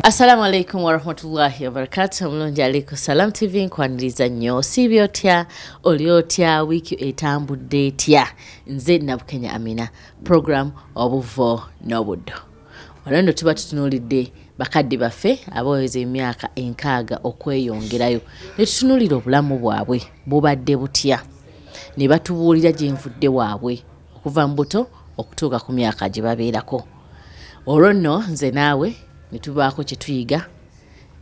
Assalamu alaikum warahmatullahi wabarakatuh. Omulungi aliko Salam TV nkwaniriza nnyo. Osiibye otya? Oli otya? Wiiki etambudde etya? Nze Nabukenya Amina. Program Obuvo n'Obuddo. Wano nno tuba tutunuulidde bakadde baffe abaweza emyaka 60 okweyongerayo. Ne tutunuulira obulamu bwabwe bubadde butya. Ne batubuulira gye nvudde waabwe okuva mu buto okutuuka ku myaka gye babeerako. Olwo nno nze naawe ne tubaako kye tuyiga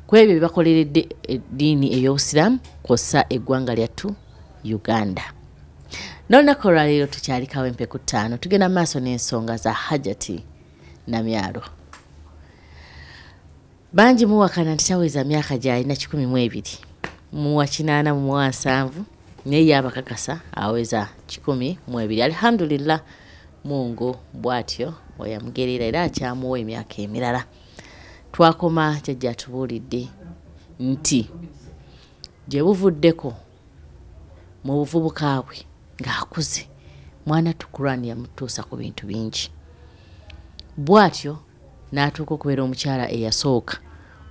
ku ebyo bye bakoleredde eddiini ey'Obusiraamu kw'ossa eggwanga lyattu Uganda. N'olunaku olwaleero tukyali Kawempe ku 5, tugenda mu maaso n'ensonga za Hajati Namyalo. Bangi muwakana nti taweza myaka gy'alina 102, muwa 80, muwa 70, naye ye abakakasa aweza 102. Alhamdulillah, Mungu bw'atyo oyamugerera era akyamuwa emyaka emirala. Twakoma jjajja atubuulidde nti gye buvuddeko mu buvubuka bwe ng'akuze, mwana Quran yamutuusa ku bintu bingi. Bw'atyo n'atuuka okubeera omukyala eyasooka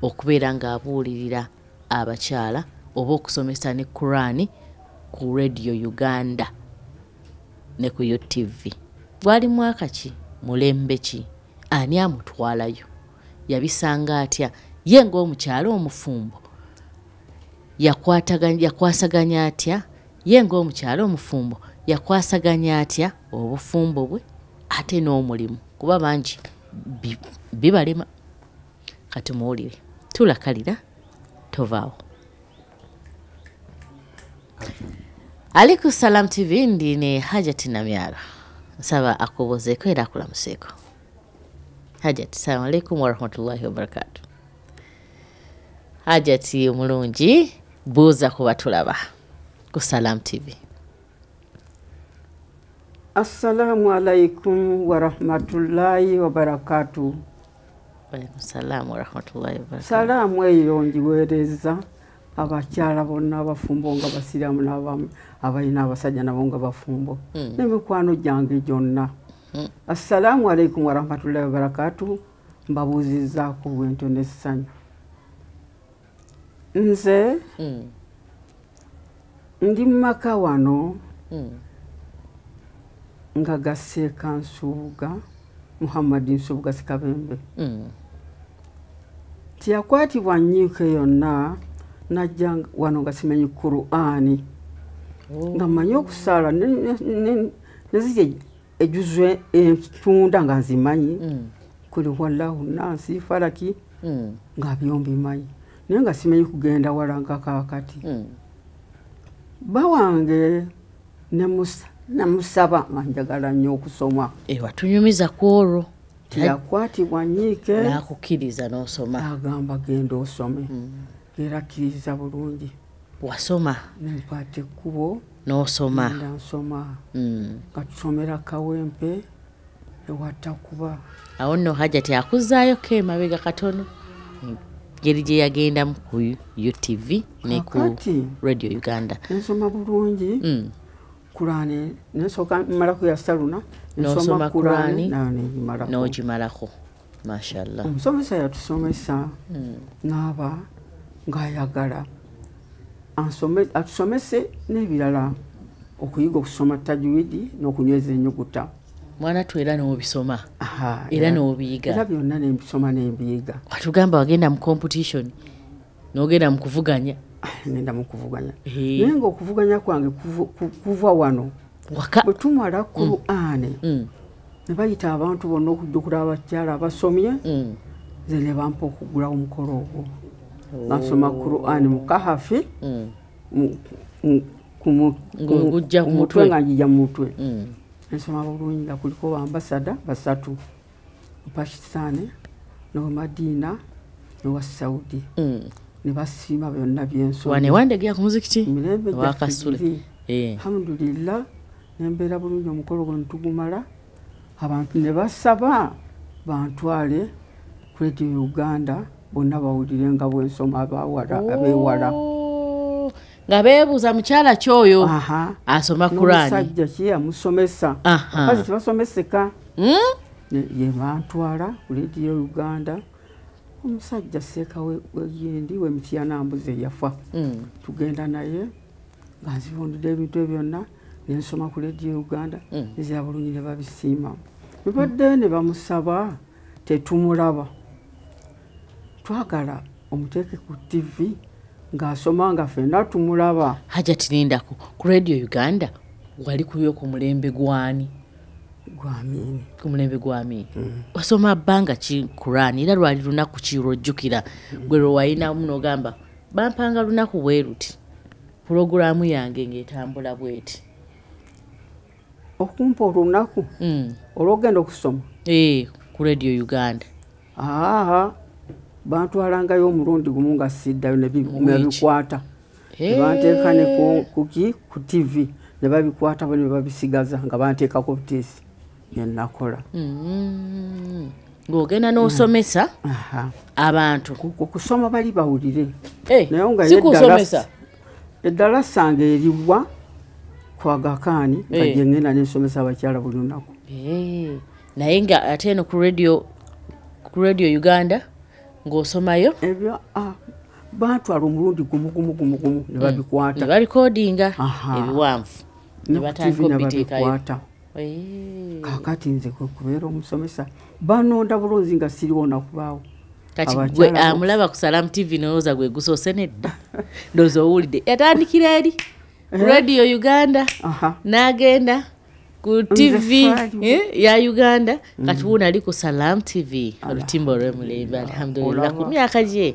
okubeera ng'abuulirira abakyala oba okusomesa ne Quran ku Radio Uganda ne ku UTV. Gwali mwaka ki? Mulembe ki? Ani amutwalayo? Yabisanga atya? Ye ng'omukyala omufumbo yakwasaganya atya? Ye ng'omukyala omufumbo yakwasaganya atya obufumbo bwe ate n'omulimu? Kuba bangi bibalema. Kati muwulire, tulakalira tovaawo. Ali ku Salam TV ndi ne Hajati Namyalo. Nsaba akubuuzeeko era akulamuseeko. Hajati, assalamu alaikum warahmatullahi wabarakatuh. Hajati omulungi, buuza ku batulaba ku Salam TV. Assalamu alaikum warahmatullahi wabarakatuh. Waalaikum salam warahmatullahi wabarakatuh. Salaamu eyo ngiweereza abakyala bonna abafumbo nga basiraamu n'abamu abalina abasajja nabo nga bafumbo n'emikwano gyange gyonna. Assalamu alaikum warahmatullahi wabarakatuh. Mbabuuzizzaako bwento n'essanyu. Nze ndi mu maka wano nga Gaseeka Nsubuga, Muhammad Nsubuga Ssekabembe. Tiyakwatibwa nnyiike yonna najja wano nga simanyi Qur'ani. Nga mmanyi okusaala nezije ejuzwe entunda nga nzimanyi. Kuli wallahu nansi falaki nga byombimanyi. Naye nga simanyi kugenda wala nga kaakati. Bba wange namusaba nga njagala nnyo okusoma. Watunyumiza ku olwo. Tiyakwatibwa nnyiike. N'akukkiriza n'osoma. Agamba genda osome. Era akkiriza bulungi. Wasoma. Nenkwata ekkubo. N'osoma. Ngenda nsoma. Nga tusomera Kawempe ewatakuba. Awo nno Hajati akuzzaayo emabega katono engeri gye yagendamu ku UTV ne ku Radio Uganda. Nsoma bulungi. Kurani nsooka mmalako ya Saluna, nsoma Kurani nayo nengimalako. N'ogimalako. Mashallah. Omusomesa yatusomesa n'aba ng'ayagala atusomese n'ebirala, okuyiga okusoma tajwidi n'okunyweza ennyukuta. Mwana tu era n'obisoma era n'obiyiga. Era byonna nembisoma nembiyiga. Watugamba wagenda mu competition n'ogenda mu kuvuganya. Ngenda mu kuvuganya. Naye ng'okuvuganya kwange kuva wano. Bwe tumala Qur'ani ne bayita abantu bonna okujjukira abakyala abasomye, nze ne bampa okugulawo omukolo ogwo. Nasoma Qur'ani mu Kahafi ng'ogujja ku mutwe nga njija mu mutwe. Nsoma bulungi nga kuliko bambasada basatu, Pakistan n'owa Madina n'owa Saudi. Ne basiima byonna byensoma. Wane wandegea ku muzikiti mirembe wakasule. Alhamdulillah, nembeera bulungi omukolo guno tugumala. Abantu ne basaba bantwale ku Radio Uganda bonna bawulire nga bwensoma abewala. Nga beebuuza mukyala kyoyo asoma Qur'ani. N'omusajja ki amusomesa. Abakazi tebasomeseka. Ye bantwala ku Radio Uganda. Omusajja seeka wegindi w'Emityana mbuze yafa. Tugenda naye nga nzivundudde ebintu ebyo byonna, ne nsoma ku Radio Uganda, nzira bulungi ne babisiima. Bibadde ne bamusaba tetumulaba. Twagala omuteeke ku TV ng'asoma nga ffenna tumulaba. Hajati lindako ku Radio Uganda wali kuyo ku mulembe gwani? Gwamini. Ku mulembe gwamini. Wasoma bbanga ki Quran era lwali lunaku ki lw'ojjukira gwe lwe walinamu n'ogamba bampanga lunaku bwe luti pulogulaamu yange ng'etambula bw'eti? Okumpa olunaku olw'ogenda okusoma? Ku Radio Uganda. Bantwalangayo omulundi gumu nga siddayo ne bikwata. Ne banteeka ne ku TV ne babikwata bo ne babisigaza nga banteekako butiisi bye nakola. Ng'ogenda n'osomesa abantu. Okusoma bali bawulire. Naye nga si kusomesa. Eddalasa ng'eriwa ku Aga Khan nga gye ŋŋenda ne nsomesa abakyala buli lunaku. Naye nga ate eno ku Radio Uganda ng'osomayo? Ebyo bantwala omulundi gumu gumu gumu gumu ne babikwata. Ne barikodinga ebiwanvu ne batandika okubiteekayo. Kaakati nze kwe kubeera omusomesa banonda bulungi nga siriwo nakubaawo. Kati gwe amulaba ku Salam TV n'olowooza gwe gusoose nedda. Ndowooza owulidde. Yatandikira eri ku Radio Uganda n'agenda ku TV ya Uganda. Kati wuuno ali ku Salam TV olutimba olw'emulembe. Alhamdulillah ku myaka gye.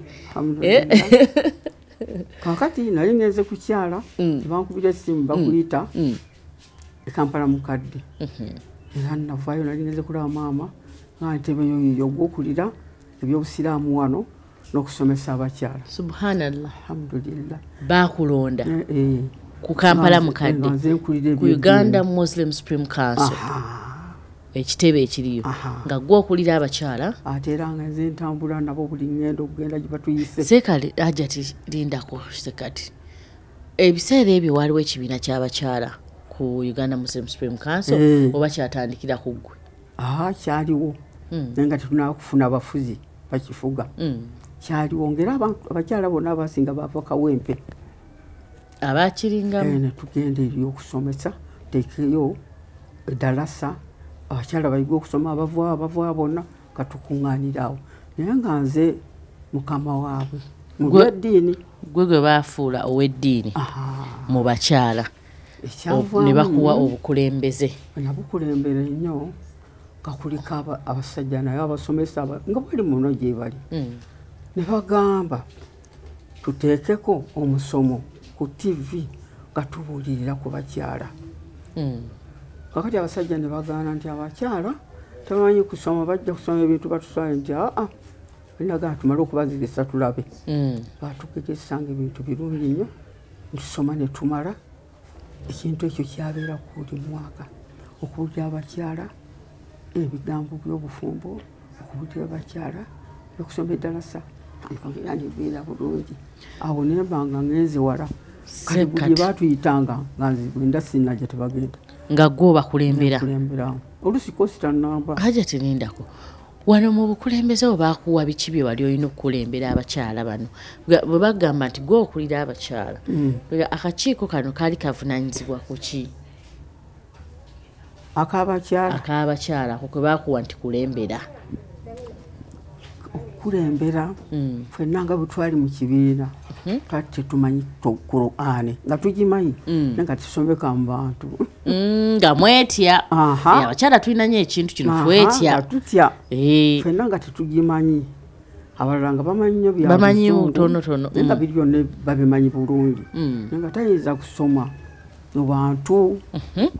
Kaakati nali ngenze kukyala tebankubira essimu bakuyita e Kampala mukadde. Era navaayo nali ngenze kulaba maama nga ntebe yo yiyo ogw'okulira ebyobusiraamu wano n'okusomesa abakyala. Subhanallah. Alhamdulillah. Baakulonda ku Kampala mukadde ku Uganda Muslim Supreme Council ekitebe ekiriyo nga gwe okulira abakyala. Ate era nga nze ntambula nabo buli ŋŋendo okugenda gye batuyise. Seekale Hajati lindako sekati. Ebiseera ebyo waliwo ekibiina ky'abakyala ku Uganda Muslim Supreme Council oba kyatandikira ku ggwe? Kyaliwo. Naye nga tetunnaba kufuna bafuzi bakifuga. Kyaliwo ng'era abakyala bonna abasinga bava Kawempe. Abakiringamu. Ne tugenda eri okusomesa, teekeyo eddalasa, abakyala bayige okusoma abava bonna nga tukuŋŋaanira awo. Naye nga nze mukama waabwe mu by'eddiini. Gwe gwe baafuula ow'eddiini mu bakyala. Ne bakuwa obukulembeze. Nabukulembera nnyo nga kuliko abasajja naye abasomesa nga bali muno gye bali. Ne bagamba tuteekeko omusomo ku TV nga tubuulirira ku bakyala. Kakati abasajja ne bagaana nti abakyala tebamanyi kusoma, bajja kusoma ebintu batusale nti nagamba tumale okubazigisa tulabe. Baatugegesanga ebintu birungi nnyo, ntusoma ne tumala. Ekintu ekyo kyabeera ku buli mwaka okubuulira abakyala ebigambo by'obufumbo, okubuulira abakyala okusoma eddalasa era nebeera bulungi. Awo ne mba nga ngenze wala. Kati buli gye baatuyitanga nga nze bwenda sinnajja tebagenda. Nga gwe obakulembera. Oluusi kosita nnamba. Hajati lindako. Wano mu bukulembeze bwe baakuwa biki bye wali olina okukulembera abakyala bano? Bwe bagamba nti gwe okulira abakyala, akakiiko kano kaali kavunaanyizibwa ku ki? Ak'abakyala. Ak'abakyala ako kwe baakuwa nti kulembera. Okukulembera ffenna nga bwe twali mu kibiina twali tetumanyi Kuraani nga tugimanyi naye nga tusomeka mu bantu. Nga mwetya. Abakyala tulina nnyo ekintu kino twetya. Tutya. Ffenna nga tetugimanyi. Abalala nga bamanyi nnyo bya bamanyi butonotono. Naye nga biri byonna babimanyi bulungi. Naye nga tayinza kusoma mu bantu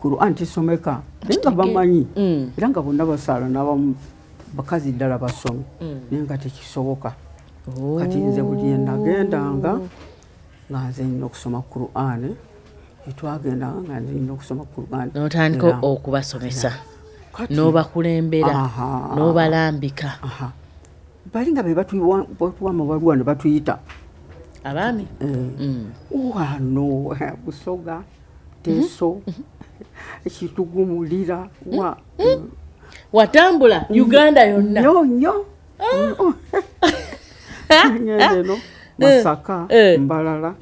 Kuraani tesomeka. Naye nga bamanyi era nga bonna basaala n'abamu bakazi ddala basome naye nga tekisoboka. Kati nze buli nagendanga nga nze nnina okusoma Kuraani, etwagendanga nga nze nnina okusoma Kuraani. N'otandika okubasomesa, n'obakulembera, n'obalambika. Bali nga be batuwa amabaluwa ne batuyita. Abaami? Wano Busoga, Teso, Kitugumulira, wa Watambula Uganda yonna. Nnyo nnyo. Ngenda eno Masaka, Mbalala,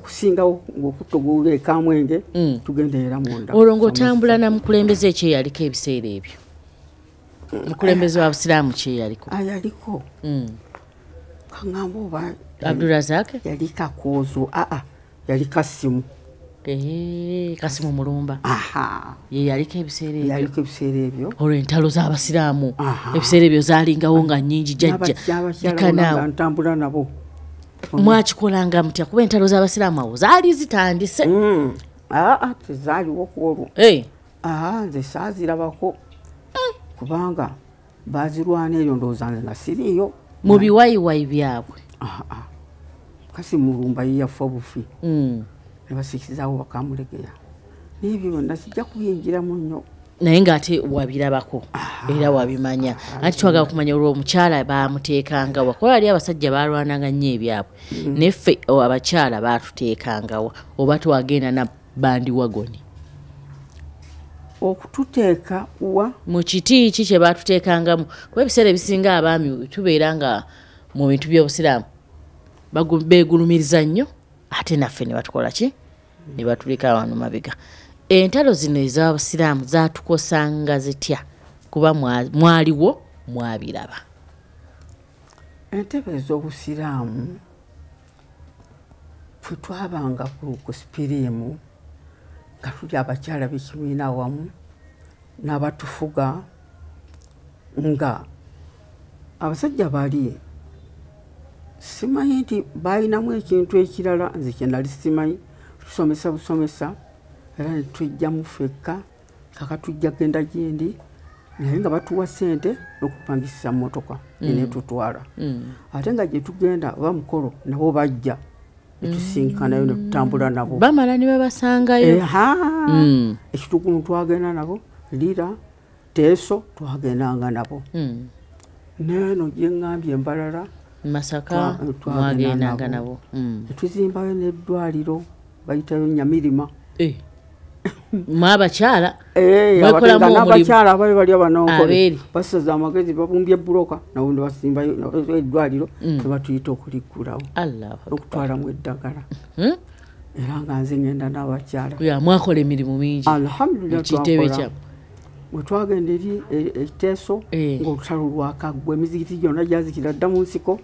kusingawo ng'okutogoola ekamwenge, tugenda era munda. Olwo ng'otambula na mukulembeze ekyeyaliko ebiseera ebyo? Mukulembeze wa Busiraamu kyeyaliko? Ayaliko. Kaŋŋamba oba Abdurazak? Yali Kakoozo, aa, yali Kasimu. Kasimu Mulumba. Ye yaliko ebiseera ebyo. Yaliko ebiseera ebyo. Olwo entalo z'Abasiraamu ebiseera ebyo zaalingawo nga nnyingi jjajja. Abakyala ntambula nabo. Mwakikolanga mutya kuba entalo z'Abasiraamu awo zaali zitandise? Aa, tezaaliwo ku olwo. Nze saazirabako kubanga baazirwana eyo ndowooza nze nga siriiyo. Mu biwayiwayi byabwe. Kasimu Mulumba ye yafa obufi. Ne basikizaawo bakamulegeya. N'ebyo byonna sijja kubiyingiramu nnyo. Naye ng'ate wabirabako era wabimanya. Anti twagala kumanya olwo omukyala baamuteekangawa kuba bali abasajja baalwananga nnyo ebyabwe. Neffe abakyala baatuteekangawa oba twagenda na bandiwagoni. Okututeeka wa? Mu kiti ki kye baatuteekangamu kuba ebiseera ebisinga abaami tubeera nga mu bintu by'obusiraamu beegulumiriza nnyo ate naffe ne batukola ki? Ne batuleka wano mabega. Entalo zino ez'Abasiraamu zaatukosanga zitya kuba mwaliwo mwabiraba? Entebe ez'obusiraamu ffe twabanga ku sipiriimu nga tuli abakyala b'ekibiina awamu n'abatufuga nga abasajja bali simanyi nti balinamu ekintu ekirala nze kye nali simanyi. Tusomesa busomesa era ne tujjamu ffekka kaka tujja genda gyendi naye nga batuwa ssente n'okupangisa mmotoka eneetutwala. Ate nga gye tugenda oba mukolo nabo bajja ne tusinkanayo ne tutambula nabo. Bamala ne babasangayo. Ekitukumu twagenda nabo, Lira, Teeso twagendanga nabo. Neeno gye ŋŋambye Mbalala, Masaka mwagendanga nabo. Ne tuzimbayo n'eddwaliro bayitayo Nyamirima. Mwe abakyala n'abakyala abali bali abanonkole basaza amagezi babumbye buloka nabo ne basimbayo eddwaliro ne batuyita okuliggulawo okutwalamu eddagala. Era nga nze ngenda n'abakyala. Mwakola emirimu mingi. Alhamdulillah twakola. Bwe twagenda eri Eteeso ng'olutalo lwakaggwa emizikiti gyonna gyazikira dda mu nsiko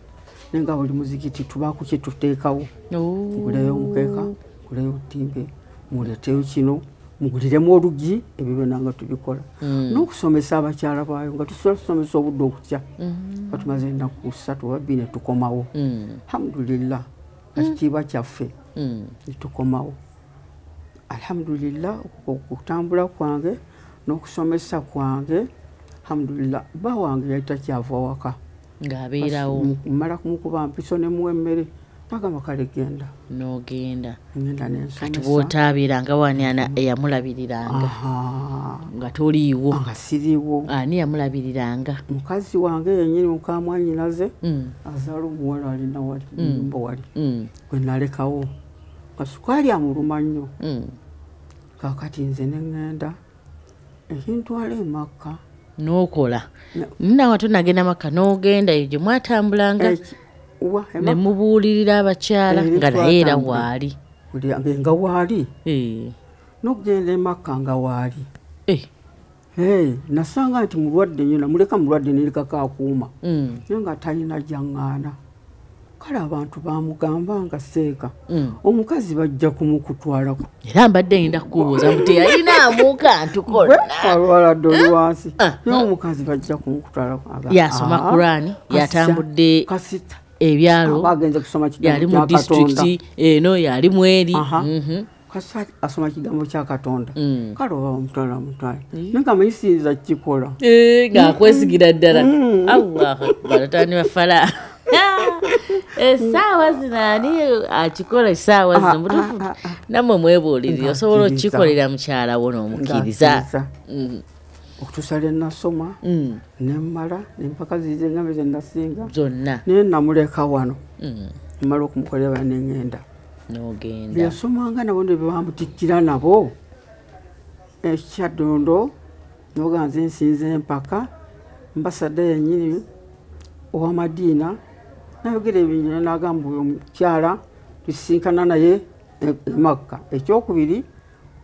naye nga buli muzikiti tubaako kye tuteekawo. Muguleyo omukeeka, muguleyo obutimbe, muleeteyo kino, muguliremu oluggi, ebyo byonna nga tubikola. N'okusomesa abakyala baayo nga tusobola tusomesa obudde okukya. Nga tumaze ennaku 3 oba 2 ne tukomawo. Alhamdulillah ekitiibwa kyaffe ne tukomawo. Alhamdulillah okutambula kwange n'okusomesa kwange alhamdulillah bba wange yali takyava waka. Ng'abeerawo. Mmala kumukuba mpiso ne muwa emmere nagamba kale genda. N'ogenda. Ngenda ne nsomesa. Kati bw'otaabeeranga wani eyamulabiriranga? Nga toliiwo. Nga siriiwo. Ani yamulabiriranga? Mukazi wange yennyini mukamwannyinaze azaala omuwala alina wali nnyumba wali. Gwe nalekawo. Nga sukaali amuluma nnyo. Kaakati nze ne ŋŋenda ekintwala e Makka. N'okola. Nnawe tonagenda Makka n'ogenda eyo gye mwatambulanga ne mubuulirira abakyala nga naye era waali. Nga waali. N'okugenda e Makka nga waali. Nasanga nti mulwadde nnyo namuleka mulwadde ne lekako akuuma. Naye nga talina gy'aŋŋaana. Kale abantu baamugamba nga seeka omukazi bajja kumukutwalako. Era mbadde ngenda kukubuuza mbu teyalina kantu konna. Alwaladde oli wansi. Naye omukazi bajja kumukutwalako. Yasoma Kuraani, yatambudde ebyalo, bagenze kusoma yali mu disitulikiti eno, yali mu eri. Kasita asoma kigambo kya Katonda. Kale oba bamutwala mutwale. Naye nga manyi siyinza kukikola. Ng'akwesigira ddala. Allahu Akbar, atani bafala. Essaawa zino ani akikola essaawa zino mutuufu nammwe mwebuulirire osobola okukikolera mukyala wo n'omukkiriza. Okutuusa lwe nasoma ne mmala n'empaka ziize engambe ze nasinga zonna naye namuleka wano. Mmala okumukolera ne ŋŋenda. N'ogenda. Bye yasomanga nabo ne bamutikkira nabo ekyaddondo n'oga nze nsinze empaka mbasadde yennyini owa Madiina nayogera ebintu n'agamba oyo omukyala tusisinkana naye e Makka. Ekyokubiri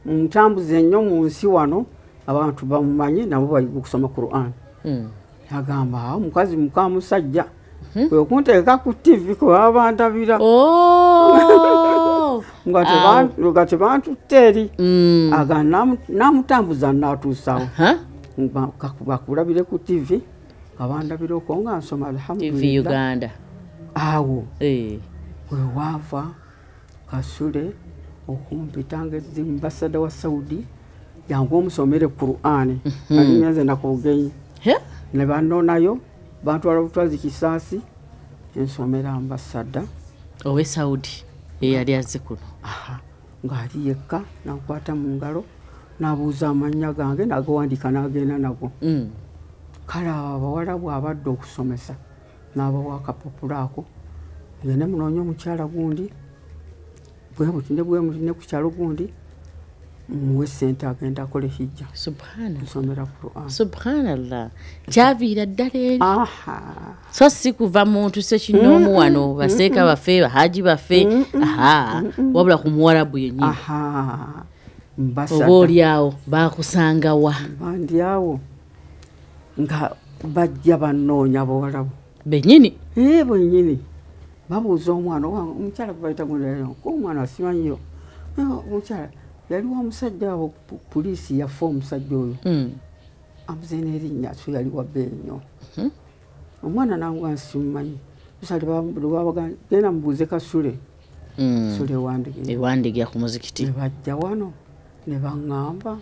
ntambuze nnyo mu nsi wano abantu bamumanyi nabo bayiga okusoma Qur'an. Yagamba omukazi muka musajja kwe kunteeka ku TV kwe baba bandabira. Nga tebantutte eri. Aga namutambuza n'atuusawo. Bakulabire ku TV nga bandabira okwo nga nsoma alhamdulillah. TV Uganda. Awo wewaava Kasule okumpita nga ambasada wa Saudi jangu omusomere Qur'an. Nali ngenze na ku bugenyi. Ne bannonayo bantwala butwazi Kisaasi ensomera ambasada owe Saudi eyali azze kuno. Ng'ali yekka nankwata mu ngalo n'abuuza amannya gange n'agawandiika n'agenda nago. Kale abo abawalabu abadde okusomesa n'abawa akapapula ako ngende munoonye omukyala gundi bwe muti ne bwe muti ne ku kyalo gundi muwe ssente agenda akole hijja. Subhanallah. Nsomera Qur'an. Subhanallah. Kyaviira ddala eri. So si kuva muntu ssekinnoomu wano baseeka baffe bahaji baffe wabula ku muwarabu yennyini. Oba oli awo baakusanga wa? Bandi awo nga bajja bannoonya abawalabu. Bennyini? Bennyini. Babuuza omwana omukyala gwe bayita gundi omwana simanyiyo. Omukyala yaliwo omusajja awo poliisi yafa omusajja oyo. Amuze n'erinnya so yali wa bbeeyi nnyo. Omwana nange simumanyi. Genda mubuuze Kasule. Kasule Wandegeya. Ewandegeya ku muzikiti. Ne bajja wano ne baŋŋamba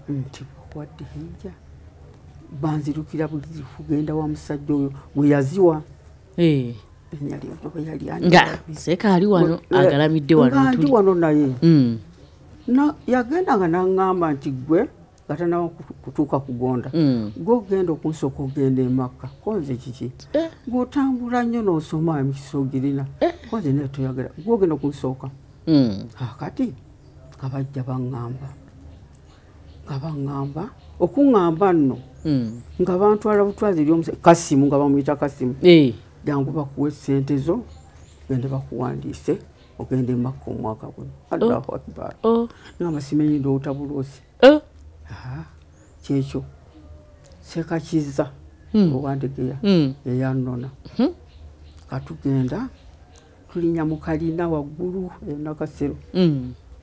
nti wadde hijja. Banzirukira buli kugenda wa musajja oyo gwe yaziwa. Nga seeka ali wano agalamidde wano. Nga ndi wano naye. Yagenda nga n'aŋŋamba nti ggwe nga tannaba kutuuka kugonda. Ggwe ogenda okunsooka ogenda e Makka. Ko nze kiki? Ggwe nnyo n'osoma emikisa ogirina. Ko nze naye toyagala. Ggwe ogenda okunsooka. Kaakati nga bajja baŋŋamba. Nga baŋŋamba. Okuŋŋamba nno nga bantwala butwazi eri omusajja Kasimu nga bamuyita Kasimu. Jangu bakuwe ssente zo gende bakuwandiise ogende e Makka omwaka guno. Allahu Akbar. Ngamba simanyi ndoota buloosi. Kyekyo Sekakiza Owandegeya eyannona. Katugenda tulinnya mu kalina waggulu e Nakasero.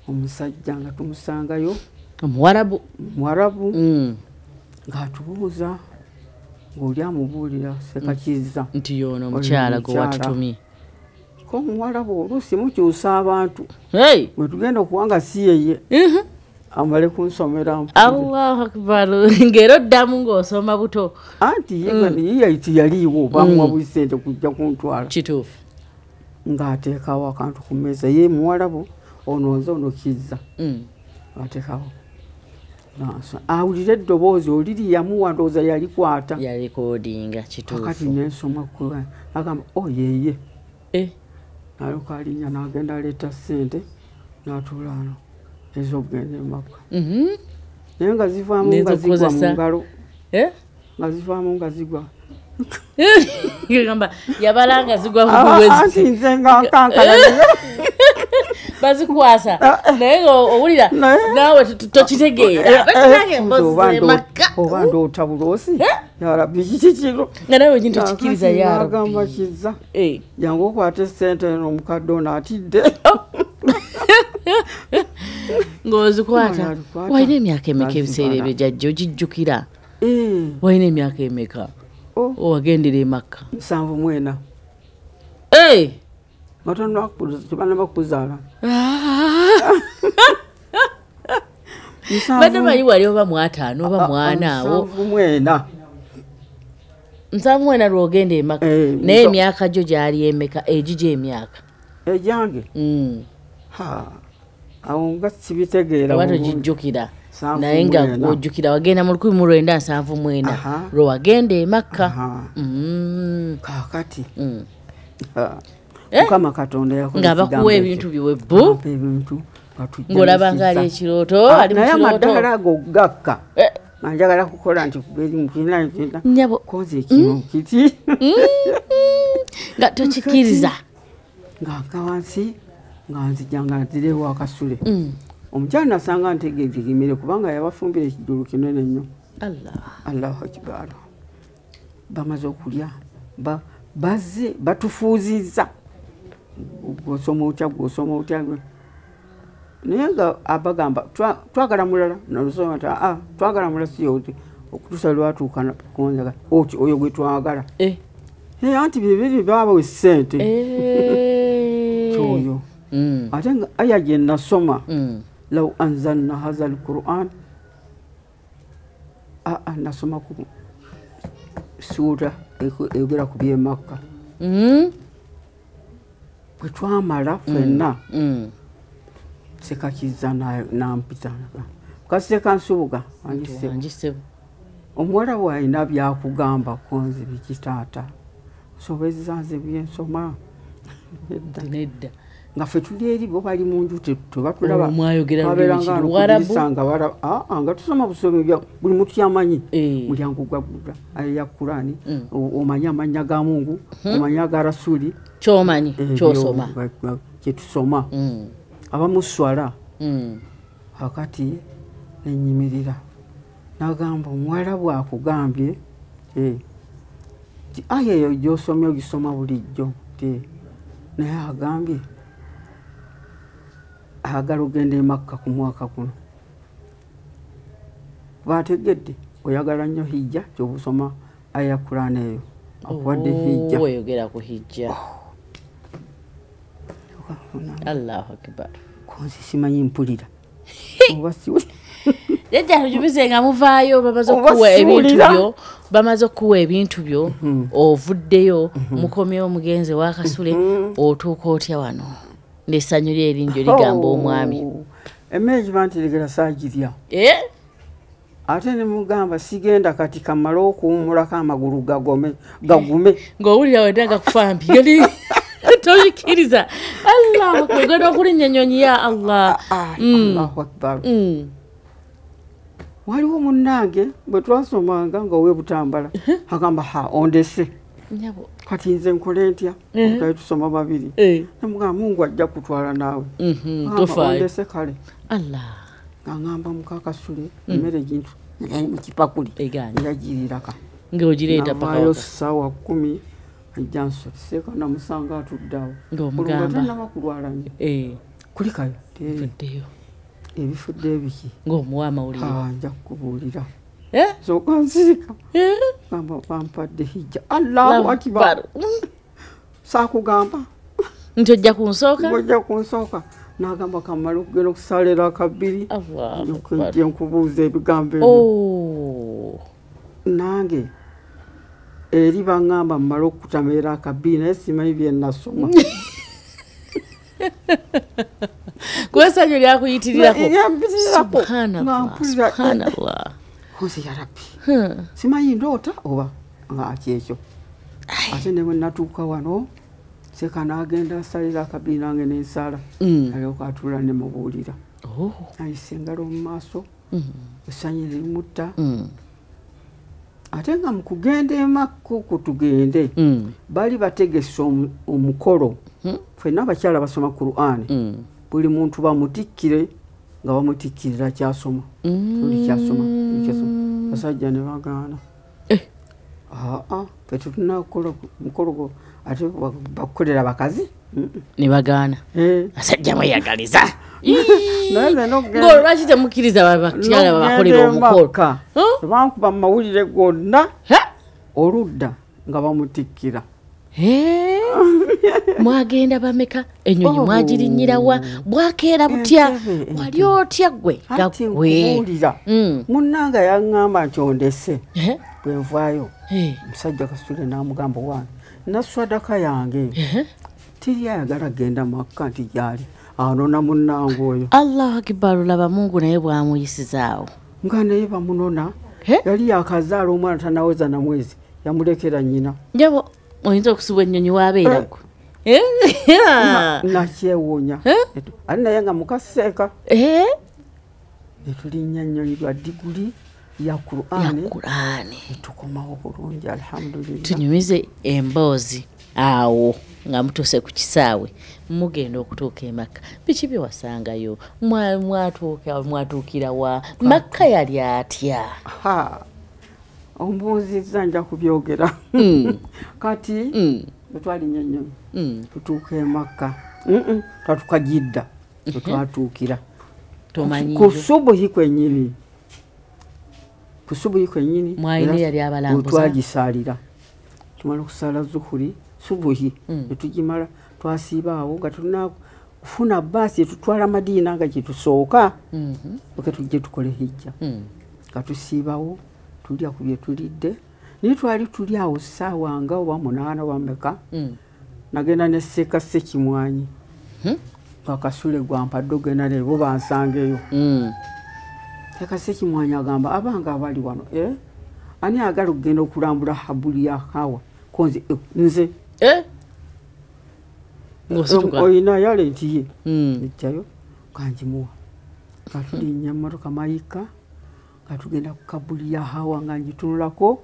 Omusajja nga tumusangayo. Omuwarabu. Muwarabu. Ng'atubuuza ng'oli amubuulira Sekakiza nti y'ono omukyala gwe watutumye. Ko omuwarabu oluusi mukyusa abantu. Bwe tugenda okuba nga si yeye. Amale kunsomera. Allahu Akbar. Ng'era oddamu ng'osoma buto. Anti ye tiyaliiwo bamuwa busente kujja kuntwala. Kituufu. Ng'ateekawo akantu ku mmeeza ye muwarabu ono nze ono Kizza. Ateekawo. Awulira eddoboozi oliri yamuwa ndowooza yalikwata. Yalikodinga kituufu. Kakati nensoma agamba o yeye. Nalyoka alinnya n'agenda aleeta ssente n'atuula wano ez'okugenda e Makka. Naye nga zivaamu nga zigwa mu ngalo. Nga zivaamu nga zigwa. Gamba yabala nga zigwa mu buwezi. Anti nze nga nkankana. Bazikwasa naye owulira naawe tokitegeera. Oba ndoota buloosi. Ya Rabbi kiki kino? Nga naawe kintu tokikkiriza ya Rabbi. Agamba Kizza. Jangu okwate ssente eno omukadde ono atidde. Ng'ozikwata. Walina emyaka emeka ebiseera ebyo jjajja ogijjukira? Walina emyaka emeka? Owagendera e Makka? 74. Nga kuzaala. Badde manyi wali oba mu 50 oba mu 40 awo. 74. 74 lw'ogenda e Makka. Naye emyaka gyo gyali emeka egigyo emyaka? Egyange? Awo nga sibitegeera. Oba togijjukira. Naye nga ojjukira wagenda mu 1974 lwe wagenda e Makka. Kaakati. Mukama Katonda yakola nga bakuwa ebintu bye bu ng'olaba ng'ali ekirooto ali mu naye kirooto amaddaala ago gakka. Njagala kukola nti Nyabo. Koze kino kiti. Nga tokikkiriza. Nga nka wansi nga nzija nga nzirewo akasule. Omukyala nasanga ntegeeza emmere kubanga yabafumbira ekijjulo kinene nnyo. Allah. Allahu Akbar. Bamaze okulya bazze batufuuzizza. Gw'osoma otya gw'osoma otya. Naye nga abagamba twagala mulala nalusoma nti twagala mulala si okutuusa lwatuuka kunzaga oyo gwe twagala. Anti bibiri baabawe ssente. Kyoyo. Ate nga aya gye nasoma law anzalna haza al-Qur'an nasoma ku suura eyogera ku by'e Makka. Bwe twamala ffenna Sekakiza nampita kaseka Nsubuga anjise omuwala bw'alina byakugamba konzi biki taata nsobezza nze byensoma nedda nga ffe tuli eri bo bali mu nju tebatulaba nga tusoma busomi buli muntu yamanyi mulyango gwaggula aya ya Kurani omanyi amannya ga Mungu omanyi aga Rasuli kyomanyi kyosoma kyetusoma abamu swala akati nenyimirira nagamba omuwala bwakugambye aya eyo gy'osomye ogisoma bulijjo naye agambye ayagala ogenda e Makka ku mwaka guno bategedde oyagala nnyo hijja ky'obusoma aya Kurani eyo akuwadde hijja oyogera ku hijja. Allahu Akbar. Konzi simanyi mpulira. Jjajja tujubize nga muvaayo bamaze okuwa ebintu byo, bamaze okuwa ebintu byo, ovuddeyo mukomyewo omugenzi wa Kasule otuuka otya wano n'essanyu lye eringi ligamba omwami. Emmere giba nteregera saagirya. Ate ne mugamba sigenda kati kamale okuwummulako amagulu gagume. Ng'owulira wenda gakufa mpi. Tobikkiriza. Allah ogenda okulinnya ennyonyi ya Allah. Allahu Akbar. Waliwo munnange bwe twasomanga nga ow'e Butambala agamba ha ondese. Kati nze nkole ntya? Twali tusoma babiri. Namugamba Mungu ajja kutwala naawe. Ondese kale. Allah. Ngamba muka Kasule emmere gintu mu kipakuli yagiriraka. Ng'ogireeta paka waka. Ssaawa 10 ajja nsoseka namusanga atudde awo. Ng'omugamba. Tannaba kulwala nnyo. Kulikayo. Nfuddeyo. Ebifudde ebiki. Ng'omuwa amawulire. Nja kukubuulira. Sooka nsirika. Gamba bampadde hijja. Allahu Akbar. Saakugamba. Nti ojja kunsooka? Ojja kunsooka. N'agamba kammale okugenda okusaala akabiri. Allahu Akbar. Nje nkubuuza ebigambo ebyo. Nange eri baŋŋamba mmale okukutameera akabiri naye simanyi bye nasoma. Kuba essanyu lyakuyitirirako. Subhanallah. Subhanallah. Nze ya Rabbi. Simanyi ndoota oba nga kyekyo. Ate ne bwe natuuka wano Seka n'agenda asalira akabiri nange n'ensaala. Alyoka atuula ne mubuulira. Ayisa engalo mu maaso. Essanyu limutta. Ate nga mu kugenda e Makka okwo tugende bali bategese omukolo. Ffenna abakyala basoma Kur'ani. Buli muntu bamutikkire nga bamutikkirira kyasoma. Buli kyasoma, buli kyasoma. Basajja ne bagaana. Ffe tetunnakola mukolo gwo ate bakukolera bakazi. Ne bagaana. Basajja mweyagaliza. Ng'olwo lwaki temukkiriza bakyala babakolera omukolo? Bankuba mu mawulire gonna oludda nga bamutikkira. Mwagenda bameka ennyonyi mwagirinnyirawa bwakeera butya wali otya ggwe nkubuulira. Munnange yaŋŋamba nti ondese bwe nvaayo omusajja Kasule n'amugamba wange naswadaka yange teri ayagala genda Makka nti gyali anona munnange oyo. Allahu Akbar. Laba Mungu naye bw'amuyisizaawo. Nga naye bamunona yali yakazaala omwana tanaweza na mwezi yamulekera nnyina. Njabo oyinza okusubwa ennyonyi wabeera ggwe. Nakyewuunya. Ate naye nga mukaseeka. Ne tulinnya nnyonyi lwa diguli ya Qur'ani tukomawo bulungi alhamdulillah. Tunyumize emboozi awo nga mutuuse ku kisaawe mugenda okutuuka e Makka, biki bye wasangayo? Mwatuukira wa? Makka yali atya? Ombuuzizza nja kubyogera. Kati twalinya ennyonyi tutuuka e Makka, twatuuka Jidda twatuukira ku subuhi kwennyini, ku subuhi kwennyini twagisaalira, tumala okusaala zuhuri subuhi netugimala, twasiiba awo nga tulina kufuna baasi etutwala Madiina nga gyetusooka oke tujje tukole hijja. Nga tusiibawo tulya ku bye tulidde, naye twali tuli awo ssaawa nga oba 8 oba mmeka, nagenda ne Seeka Ssekimwanyi nga Kasule gwampadde ogenda naye bo bansangeyo. Seeka Ssekimwanyi agamba abanga abali wano ani agala okugenda okulambula Habuli ya Hawa? Konze nze oyina yalenti ye ejjayo kanjimuwa. Nga tulinnya mmotoka Mayika nga tugenda ku Kabuli ya Hawa nga ngitunulako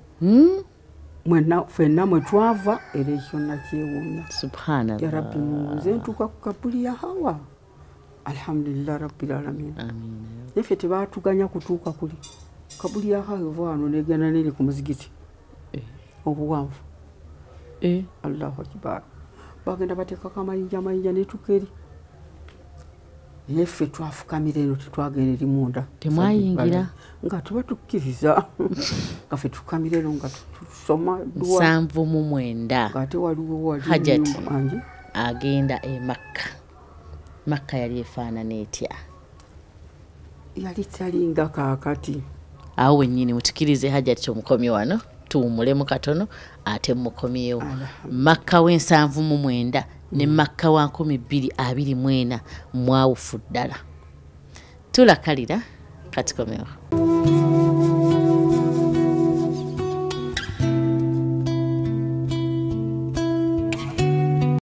ffenna mwe twava, era ekyo nakyewuunya. Subhanallah. Ya Rabbi, nze ntuuka ku Kabuli ya Hawa, alhamdulillah rabbil alamin. Naye ffe tebaatuganya kutuuka kuli Kabuli ya Hawa, eva wano negenda neri ku muzigiti obuwanvu. Allahu akbar. Bagenda bateekako amayinja amayinja netuuka eri, naye ffe twafukamira eno, tetwagenda eri munda. Temwayingira? Nga tuba tukkiriza nga ffe tufukamira eno nga tusoma dduwa. 79 Ng'ate waliwo wali Hajati angi agenda e Makka. Makka yali efaanana etya? Yali talinga kaakati. Awo wennyini mutukirize Hajati kyomukomye wano, tuwummulemu katono ate mukomyewo. Makka w'79 ne Makka wa 2024 mwawufu ddala. Tulakalira katikomewo.